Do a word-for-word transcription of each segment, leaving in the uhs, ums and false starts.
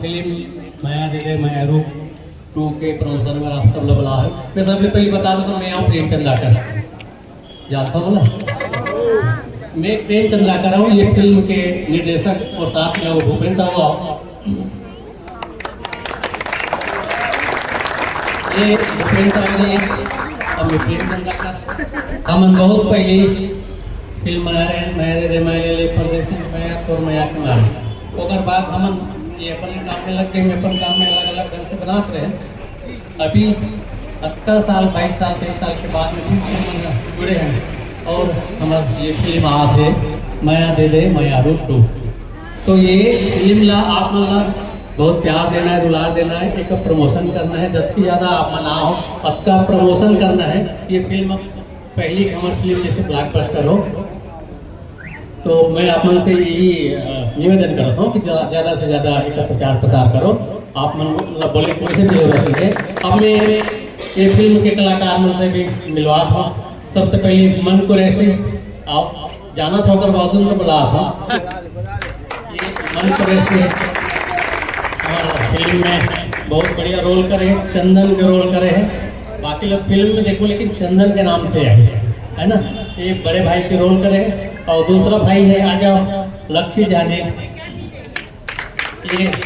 Film मया दे दे मया रूप टू के प्रमोशन में आप सब लोग बुलाए। मैं सबले पहले बता दूं, मैं हूं प्रेमचंद आकर, जानता हूं ना? मैं प्रेमचंद आकर हूं, ये फिल्म के निर्देशक और साथ में वो भूपेंद्र साहब। ये भूपेंद्र साहब जी, अब मैं प्रेमचंद आकर। हमन बहुत पहले फिल्म बना रहे हैं, मया दे दे मया ले ले, परदेसी, मया और मया कुमार। ओकर बाद हमन ये अपन काम में लग गए, अपन काम में अलग-अलग ढंग से बनात रहे। अभी अतका साल, बाईस साल, तेईस साल के बाद में फिर से हमन जुड़े हैं और हमर ये फिल्म आत हे, मया दे दे मया रूप टू। तो ये फिल्म ला आप मन ला बहुत प्यार देना है, दुलार देना है, एक प्रमोशन करना है। जतकी ज्यादा आप मन आओ, अतका प्रमोशन करना है। ये फिल्म पहली हमर फिल्म जैसे ब्लॉकबस्टर हो, तो मैं आप मन से यही, अ, निवेदन करत हूँ कि ज्या-, ज्यादा से ज्यादा एकर प्रचार प्रसार करो। आप मन ला बोले कोई से भी जरूरत नहीं है। अब मैं ये फिल्म के कलाकार मन से भी मिलवात हूँ। सबसे पहले मन कुरैशी, आओ, जानत हो ओकर बावजूद में बुलात हूँ। ये मन कुरैशी है, हमारा फिल्म में बहुत बढ़िया रोल करे है, चंदन के रोल करे है। बाकी लोग फिल्म में देखो, लेकिन चंदन के नाम से है, है ना? एक बड़े भाई के रोल करे है और दूसरा भाई है, आ जाओ, लक्ष्य जानी, ये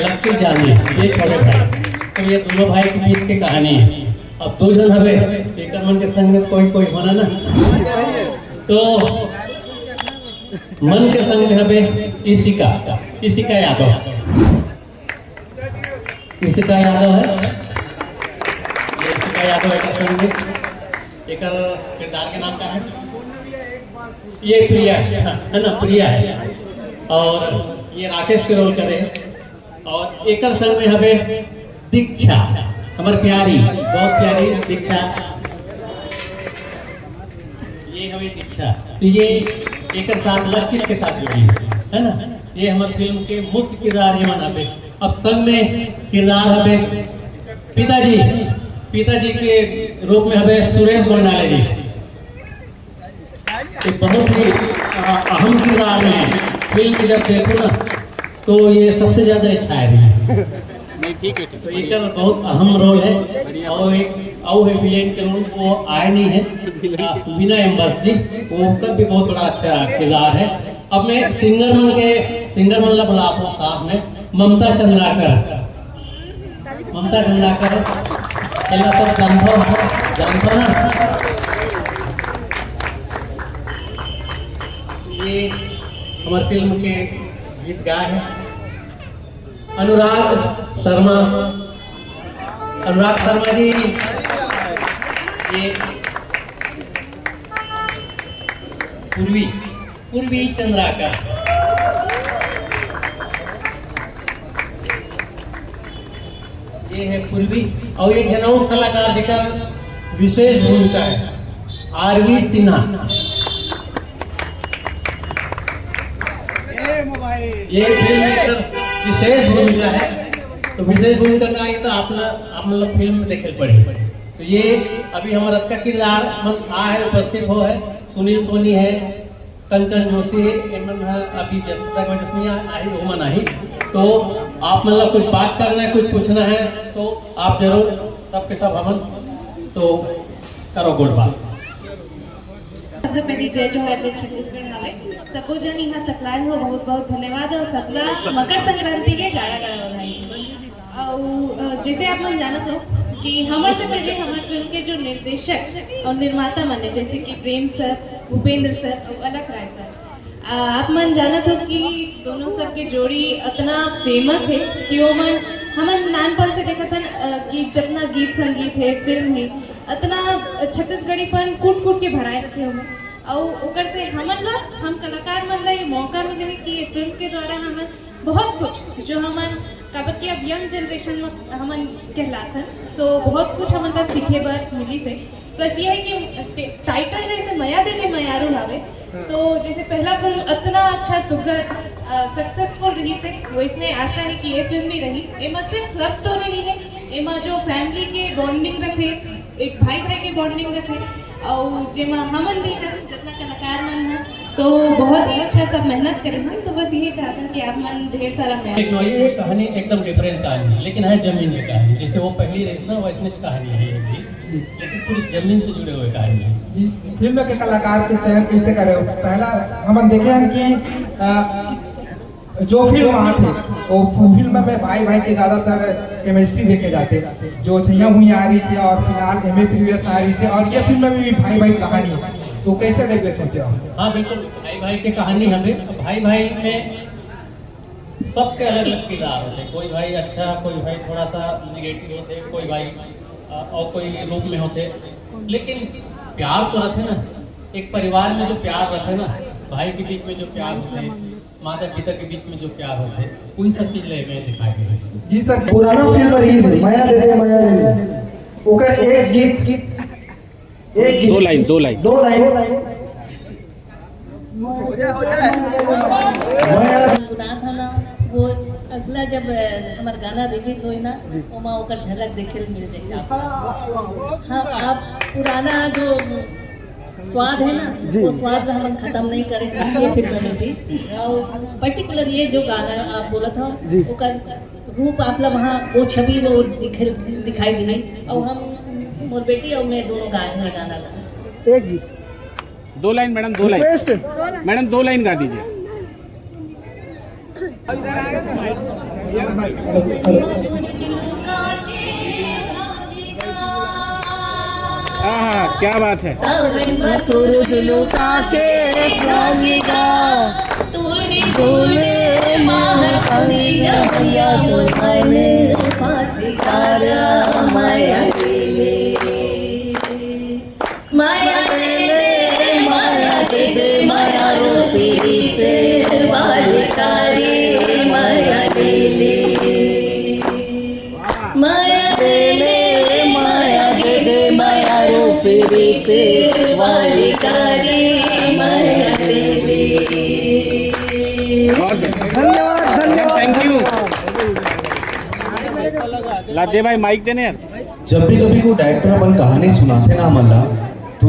लक्ष्य जानी, ये छोटे भाई। तो ये दोनों भाई के बीच की कहानी है। अब दो जन हवे, एकर मन के संग कोई कोई होना ना, तो मन के संग हवे इशिका, इशिका यादव। इशिका यादव है, ये इशिका यादव है संग। एकर किरदार के नाम का है? ये प्रिया है, है ना? प्रिया है। और ये राकेश के रोल करे है। और एकर संग में हवे दीक्षा, हमर प्यारी, बहुत प्यारी दीक्षा। ये हवे दीक्षा। तो ये एकर साथ लक्ष्य के साथ जुड़ी है, है ना? ये हमर फिल्म के मुख्य किरदार ये मन हवे। अब संग में किरदार हवे पिताजी, पिताजी के रूप में हवे सुरेश गोंडाले जी। एक बहुत ही, अ, अहम किरदार है। फिल्म जब देखो ना, तो ये सबसे ज्यादा अच्छा है। नहीं, ठीक है, ठीक तो है। एकर बहुत अहम रोल है। बढ़िया। और एक और है विलेन के रूप, वो आए नहीं है, अ, वीना एम्बस जी, वो ओकर भी बहुत बड़ा अच्छा किरदार है। अब मैं सिंगर मन के, सिंगर मन ला बुलात हूँ साथ में, ममता चंद्राकर। ममता चंद्राकर, एला सब जानथो, जानथो ना? ये हमर फिल्म के गीत गाए हैं अनुराग शर्मा, अनुराग शर्मा जी। ये पूर्वी, पूर्वी चंद्राकर, ये है पूर्वी। और एक जन और कलाकार जेकर विशेष भूमिका है, आरवी सिन्हा। ये फिल्म में एकर विशेष भूमिका है। तो विशेष भूमिका का ये तो आप ना, आप मतलब फिल्म में देखे पड़ी। तो ये अभी हमारा का किरदार मन आ है, उपस्थित हो है, सुनील सोनी है, कंचन जोशी है, एमन ह अभी व्यस्तता की वजह से नहीं आ-, आई, वो मन आही। तो आप मतलब कुछ बात करना है, कुछ पूछना है, तो आप जरूर सबके सब हमन तो करो गोठ बात। सबसे पहले जय जोहार, जय छत्तीसगढ़ हवे। सबो जन यहाँ सकलाए हो, बहुत बहुत धन्यवाद और सकला मकर संक्रांति के गाड़ा गाड़ा बधाई। अउ, अ, जैसे आप मन जानत हो कि हमर से पहले हमर फिल्म के जो निर्देशक और निर्माता मन है, जैसे कि प्रेम सर, भूपेंद्र सर और अलख राय सर, अ, आप मन जानत हो कि दोनों सब के जोड़ी इतना फेमस है कि वो मन, हमन नानपन से देखत हन, अ, कि जितना गीत संगीत है, फिल्म है, इतना छत्तीसगढ़ीपन कूट कूट के भराए रखे हो। अउ ओकर से हमन ला, हम कलाकार मन ला ये मौका मिले कि ये फिल्म के द्वारा हमन बहुत कुछ जो हमन, काबर कि अब यंग जनरेशन में हमन कहलात हन, तो बहुत कुछ हमन ला सीखे बर मिली से। बस ये है कि टे-, टाइटल जैसे मया दे दे मयारू हावे, तो जैसे पहला फिल्म इतना अच्छा सुघर सक्सेसफुल रही से, वैसने आशा है कि ये फिल्म भी रही। एमा सिर्फ लव स्टोरी नहीं है, एमा जो फैमिली के बॉन्डिंग रखे, एक भाई भाई के बॉन्डिंग रखे, अउ जेमा हमन भी हन, जतना कलाकार मन ह, तो बहुत ही अच्छा सब मेहनत करे हन। तो बस यही चाहत हन कि आप मन ढेर सारा मेहनत। एक नई है कहानी, एकदम डिफरेंट कहानी है, लेकिन है जमीन की कहानी। जैसे वो पहली रेस ना, वैसने कहानी है ये भी, लेकिन पूरी जमीन से जुड़े हुए कहानी है। जी, फिल्म के कलाकार के चयन कैसे करे हो? पहला हमन देखे हैं कि अ, जो फिल्म आते, वो फिल्म में भाई भाई के ज्यादातर केमिस्ट्री देखे जाते, जो छैया हुई आ रही से और फिलहाल एम ए प्रीवियस आ रही से, और ये फिल्म में भी भाई भाई कहानी है, तो कैसे टाइप के सोचे हो? हाँ, बिल्कुल, भाई भाई की कहानी हमें, भाई भाई में सबके अलग अलग किरदार होते हैं। कोई भाई अच्छा, कोई भाई थोड़ा सा निगेटिव होते, कोई भाई अ, और कोई रूप में होते, लेकिन प्यार तो रहते ना। एक परिवार में जो प्यार रहते ना, भाई के बीच में जो प्यार होते, माता पिता के बीच में जो प्यार होते, वही सब चीज ले में दिखाई दे। जी सर, पुराना फिल्म रिलीज है, माया दे दे माया ले ले, ओकर एक गीत, एक गीत, दो लाइन, दो लाइन। दो लाइन। माया। सुना था ना, वो अगला जब अ, हमार गाना रिलीज होई ना, जी। ओमा ओकर झलक देखे ल मिल जाए। हाँ, आप पुराना जो स्वाद है ना, जी। वो स्वाद ला हमन खत्म नहीं करे ये फिल्म में भी। और पर्टिकुलर ये जो गाना आप बोलत हो, जी। ओकर रूप आप ला वहाँ वो छवि वो दिखे, दिखाई दी। और हम, मोर बेटी और मैं दोनों गाए हैं गाना ला। एक गीत। दो लाइन मैडम, दो लाइन। रिक्वेस्ट। मैडम, दो लाइन गा दीजिए। हाँ, हाँ, क्या बात है। सावन मा सूरज लुका के सोंगिगा, तूने तूने माहर सोंगिगा, भैया मोर मन पासिकारा माया गेले। माया दे दे, माया दे दे, माया रूपी रीत वाली कारी माया दे दे। माया दे दे, माया दे दे, माया रूपी रीत वाली कारी माया दे दे। बहुत बढ़िया। धन्यवाद, धन्यवाद। Thank you. लाजे भाई, माइक देने यार। जब भी कभी कोई डायरेक्टर अपन कहानी सुनाते ना हमला, तो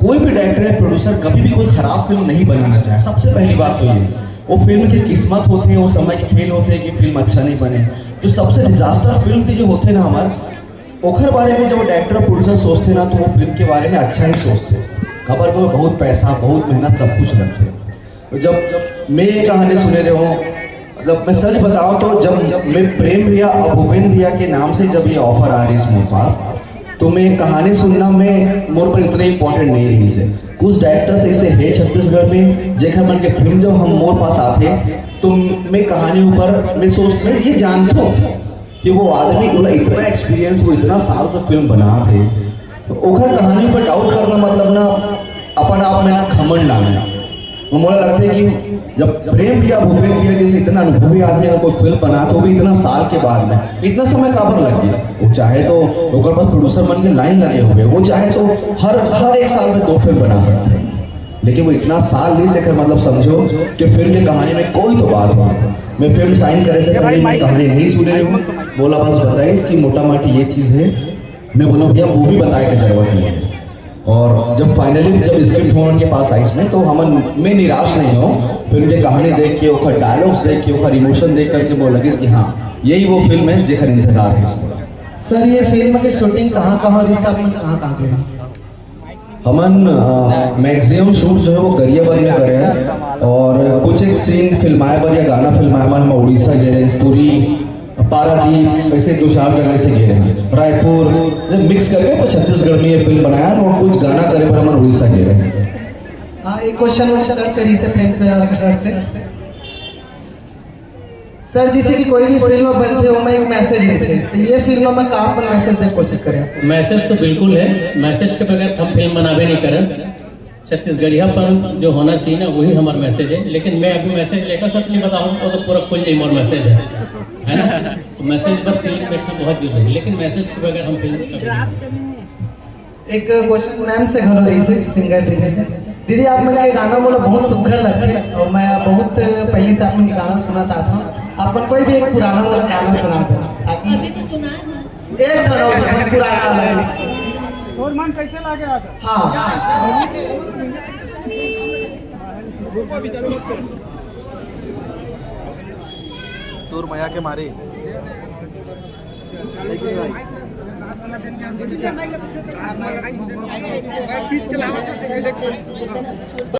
कोई भी डायरेक्टर या प्रोड्यूसर कभी भी कोई खराब फिल्म नहीं बनाना चाहे। सबसे पहली बात तो ये, वो फिल्म की किस्मत होती है, वो समय के खेल होते हैं कि फिल्म अच्छा नहीं बने। तो सबसे डिजास्टर फिल्म भी जो होते हैं ना हमारे, ओखर बारे में जब डायरेक्टर प्रोड्यूसर सोचते ना, तो वो फिल्म के बारे में अच्छा ही सोचते। खबर को बहुत पैसा, बहुत मेहनत, सब कुछ लगते। तो जब मैं ये कहानी सुने रहे हूँ, मतलब मैं सच बताऊँ तो जब, जब मैं प्रेम भैया और भूपेंद्र भैया के नाम से जब ये ऑफर आ रही इस मेरे पास, तो मैं कहानी सुनना में मोर पर इतना इंपॉर्टेंट नहीं रही से। कुछ डायरेक्टर्स ऐसे है छत्तीसगढ़ में, जेकर मन के फिल्म जब हम मोर पास आते, तो मैं कहानी ऊपर मैं सोच, मैं ये जानता हूँ कि वो आदमी, बोला, इतना एक्सपीरियंस, वो इतना साल से फिल्म बना थे, तो ओखर कहानी पर डाउट करना मतलब ना अपन आप में ना घमंड आना। तो मोला लगता है कि जब प्रेम भैया, भूपेंद्र भैया जैसे इतना अनुभवी आदमी अगर कोई फिल्म बना, तो भी इतना साल के बाद में इतना समय काबर लग गया। वो चाहे तो ओकर पास प्रोड्यूसर मन के लाइन लगे हुए, वो चाहे तो हर हर एक साल में दो फिल्म बना सकते हैं, लेकिन वो इतना साल नहीं से कर, मतलब समझो कि फिल्म की कहानी में कोई तो बात हुआ। मैं फिल्म साइन करे से पहले मैं कहानी नहीं सुने हूँ, बोला बस बताइस कि मोटा माटी ये चीज़ है। मैं बोला भैया वो भी बताए की जरूरत नहीं है। और जब फाइनली जब स्क्रिप्ट होने के पास आई इसमें, तो हम, मैं निराश नहीं हूँ। फिल्म की कहानी देख के, ओखर डायलॉग्स देख के, ओखर इमोशन देख करके वो लगे कि हाँ, यही वो फिल्म है जेकर इंतजार है इसको। सर, ये फिल्म की शूटिंग कहाँ कहाँ रही, सब में कहाँ कहाँ के रहा? हमन मैक्सिमम शूट जो है वो गरियाबंद में करे हैं, और कुछ एक सीन फिल्माए बर या गाना फिल्माए बर हम उड़ीसा गए रहे, पुरी, पारादीप, ऐसे दो चार जगह से गए रहे, रायपुर, मिक्स करके तो छत्तीसगढ़ में ये फिल्म बनाया और कुछ गाना करे पर हम उड़ीसा गए रहे। हाँ, एक क्वेश्चन वो सर से, रिसे प्रेम प्रयाग सर से। सर, जैसे कि कोई भी फिल्म बनते हो, मैं एक मैसेज देते हैं, तो ये फिल्म में का अपन मैसेज दे कोशिश करें? मैसेज तो बिल्कुल है, मैसेज के बगैर हम फिल्म बनाबे नहीं करें। छत्तीसगढ़ियापन जो होना चाहिए ना, वही हमारा मैसेज है। लेकिन मैं अभी मैसेज लेकर सच नहीं बताऊँ, वो तो पूरा खुल जाए, मोर मैसेज है, है ना? तो मैसेज पर फिल्म देखना बहुत जरूरी है, लेकिन मैसेज के बगैर हम फिल्म कभी नहीं बनाते। एक क्वेश्चन मैम से घलो रही से, सिंगर दीदी से। दीदी, आप मन के गाना मोला बहुत सुघर लगथे और मैं बहुत पहले से आप मन के गाना सुनत आत हूँ। आप मन कोई भी एक पुराना वाला गाना सुना दो, ताकि अभी तो सुना ना। एक गाना पुराना लगे। तोर मन कैसे लागे राजा? हाँ। तोर मया के मारे।